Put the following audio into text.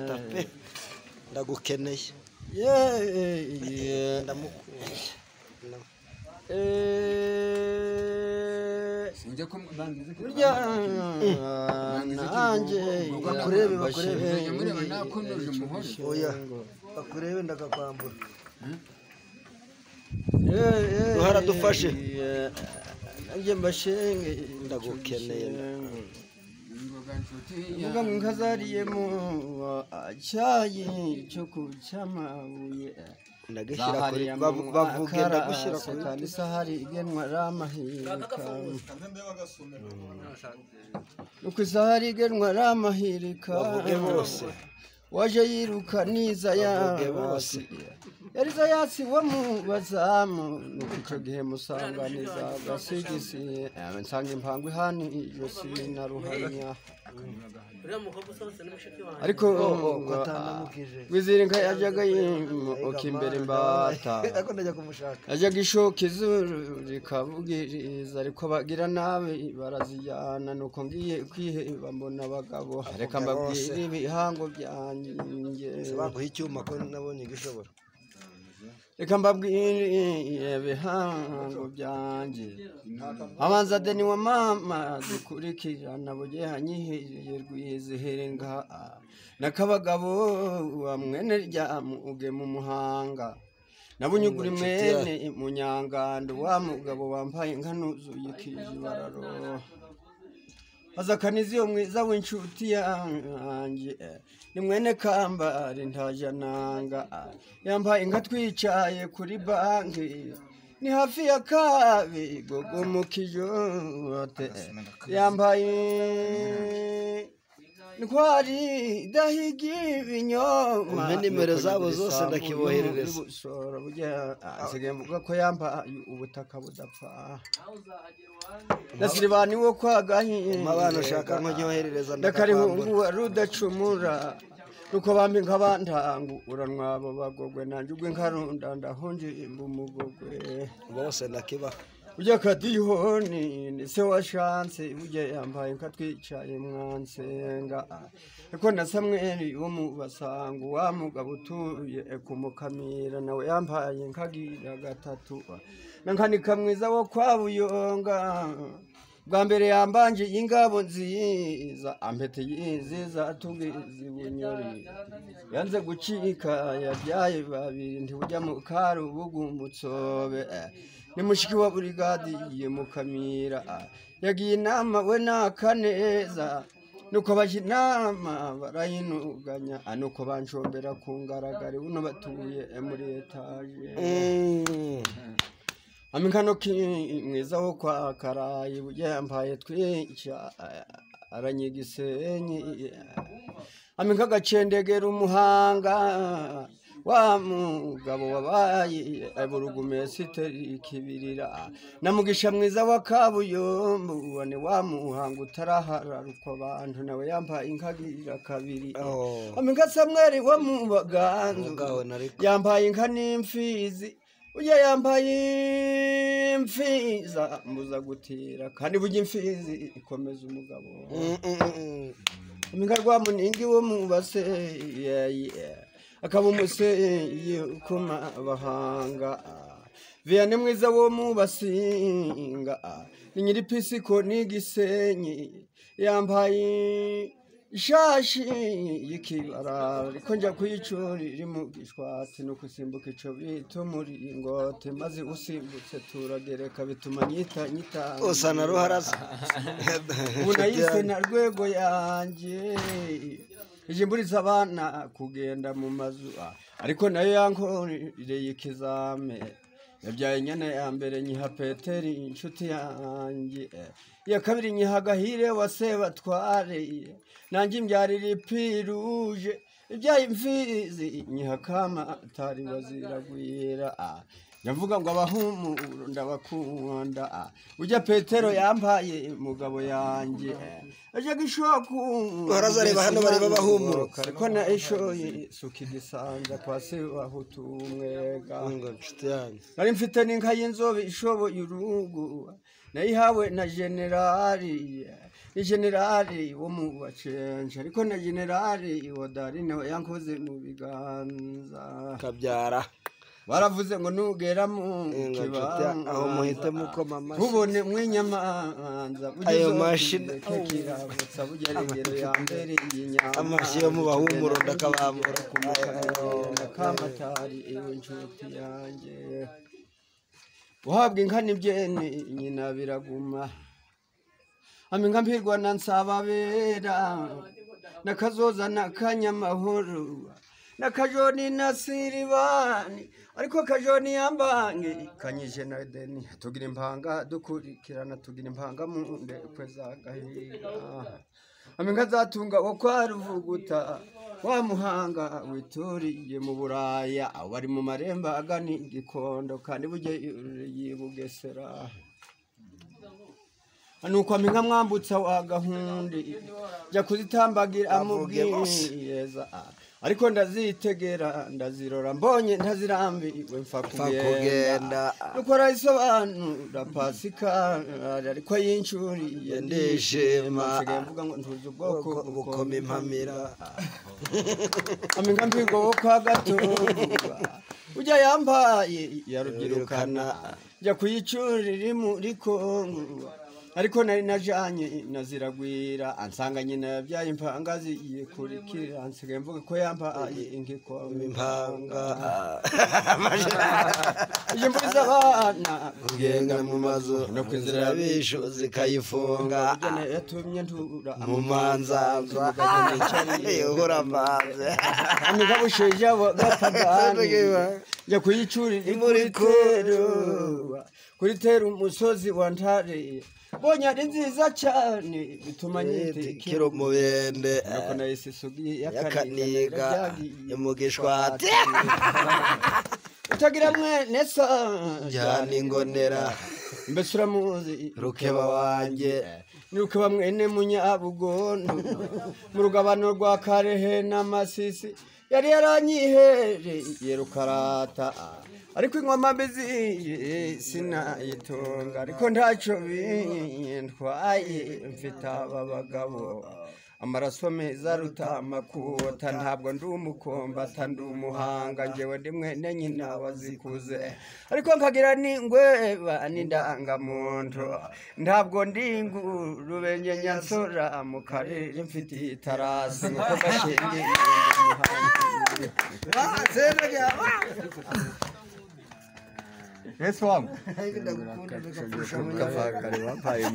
Ndagufata pe, ndagukeneye, ndamukunda. Bakurebe, bakurebe, oya bakurebe, ndakakwambura. Ruhara dufashe, nanjye mbashenge, ndagukeneye. Mvuga ngo inka zariyemo cyayi cyo ku cyamabuye, ndagashyira kuri bavuge, ndagushyira kuri kandi isahari igenwa ramahirika, nuko isahari igenwa ramahirika, bavuge bose, waje yiruka niza bavuge bose, yariza yatsi wo mu bazamu. Nuko icyo gihe musanganiza gasigisi, nsanga impango ihani ijosi na ruhanya, ariko wizirinka yajyaga yimuka imbere imbata, ariko ndajya kumushaka, yajyaga ishoka izuru rikabugiriza, ariko bagira nabi barazijyana. Nuko ngiye kwiheba mbona abagabo, reka mbabwire ibihango byanjye, baguha icyuma ko nabonye gishobora, reka mbabwire ibihango byanjye. Abanza deni wa mama dukurikirana bugiye hanyihiriye rwizihiringa nakabagabo wa mwene ryamuge mu muhanga, nabunyuguri mwene munyangando, wa mugabo wambaye inka nuzuye ikijibararo, azakanizi yo mwiza w'inshuti yanjye, ni mwene kambari ntajananga, yambaye inka twicaye kuri banki, ni hafi ya Kabigogo mu Kijote, yambaye ntwari idahiga ibinyoma. Umpe nimero zabo zose ndakiboherereza. Nsigaye mvuga ko yambaye ubutaka budapfa, nasiribani wo kwa Gahinga, abana ushaka nkonyoherereza, ndakarihungu rudacumura, nuko bambi nkabantangu uranwabo bagogwe, nanjye ubwo inkarunda ndahunje umugogwe bose ndakibaha. Ujya kadihoni ni se wa Shanse, ujya yambaye nka twicaye mwansenga, ariko na Samweli wo mu basangu, wa mugabo utuye ku Mukamira, nawe yambaye nkagira gatatu, na nkanika mwiza wo kwa Buyonga, bwa mbere yambanje ingabo nziza, ampete nziza tugize bunyori, yanze gucika yabyaye babiri, ntibujya mu karubugu mutsobe, ni mushiki wa burigadi Mukamira, yagiye inama we nakaneza, nuko bajya inama barayinuganya, nuko banshombera ku ngaragari, buno batuye muri etaje. Amikano mwiza wo kwa Karayi, burya yambaye twica aranyigisenyi, aminka gacendegera umuhanga, wa mugabo wabaye burugumesiteri ikibirira, na Mugisha mwiza wa Kabuyombo, ni wa muhanga utarahararukwa abantu, nawe yambaye inkagira kabiri. Aminka Samweli wo mu Baganzu, yambaye inka n'imfizi, ujya yambaye imfiza mbuza gutira, kandi burya imfizi ikomeza umugabo. Aminka rwa Muningi wo mu base, akaba umuseye kuma bahanga, Vianney mwiza wo mu basinga, ni nyiri pisiko n'igisenyi, yambaye ishashi y'ikibara, ariko njya kuyicura iri mu gishwati, no gusimbuka ico bita umuringoti, maze usimbutse turagereka, bituma nyita nyita usa na Ruharaza, ubu nayise na rwego yanjye, ijimburiza abana kugenda mu mazu, ariko nayo yankoreye ikizame, yabyaye inyana ya mbere nyiha Peteri inshuti yanjye, iya kabiri nyiha Gahire wa Sebatware, nanjye imbyarira ipiruje, ibyaye imfizi nyiha Kama atari waziragwira. Ndavuga ngo abahumuro ndabakunda, ujya Petero yambaye mugabo yanjye, aje gishoku Ruharaza, reba hano bareba abahumuro, ariko na ishoye suka igisanza kwa se wahutu umwega, inshuti yanjye. Nari mfite n'inka y'inzobe ishoboye urugo, nayihawe na generali, Ni generali wo mu bacenje ariko na generali wa Darine yankoze mu biganza kabyara baravuze ngo nugera mu kibanza aho muhite mukoma amashyi ubone mwinyamanza ayo mashyi kirabutsa bugerengero ya mbere y'inyama amashyi yo mu bahumuro ndakabambura kamatari iwe nshuti yanjye uhabwa inka n'ibyene nyina biraguma aminga mpirwa na Nsababera nakazoza nakanyamahoro nakajoni na Siribani ariko kajoni yambange kanyije na Deni tugira impanga dukurikirana tugira impanga mu ndekwe zagahiga aminga zatunga wo kwa Ruvuguta wa Muhanga wituriye mu Buraya wari mu maremba agana Gikondo kandi buje yibugesera nuko aminga mwambutsa wa Gahundi jya kuzitambagira amubwiyeza ariko ndazitegera ndazirora mbonye ntazirambiwe mfa kugenda nuko arayisobanura Pasika ariko yincuriye ndishima nsigaye mvuga ngo ntuzi ubwoko bukoma impamira aminga mpigo wo kwa Gatumba ujya yambaye yarubyirukana jya kuyicurira muri Kongo ariko nari najanye naziragwira ansanga nyina yabyaye impanga ziyikurikira nsigaye mvuga ko yampaye inkikoma impanga iyo mvuze abana kugenda mu mazu no kwinzira bishu zikayifunga yatumye ntura mu manzanza uhora mbanze amiga busheje abo gapagani njya kuyicurira Muri kuri tera umusozi wa Ntare mbonye ari nziza cyane bituma nyitikira umubende nuko nahise isugi yakaniga imugishwati utagira mwene so njyana ingonera mbese uramuzi rukeba wanjye ni rukeba mwene Munyabugondo mu rugabano rwa Karehe n'Amasisi yari yaranyihereye rukarata ariko ingoma mbi sinayitunga ariko ntacyo bintwaye mfite aba bagabo amaraso meza aruta amakota ntabwo ndi umukombata ndi umuhanga njyewe ndi mwene nyina wazikuze ariko nkagira n'ingweba n'indangamuntu ntabwo ndi ingurube njye nyansora mu karere mfite itarasi nkuko gashingiye umuhanzi. Yesu wangu. Ndagukunda bigapfusha Kare wampaye.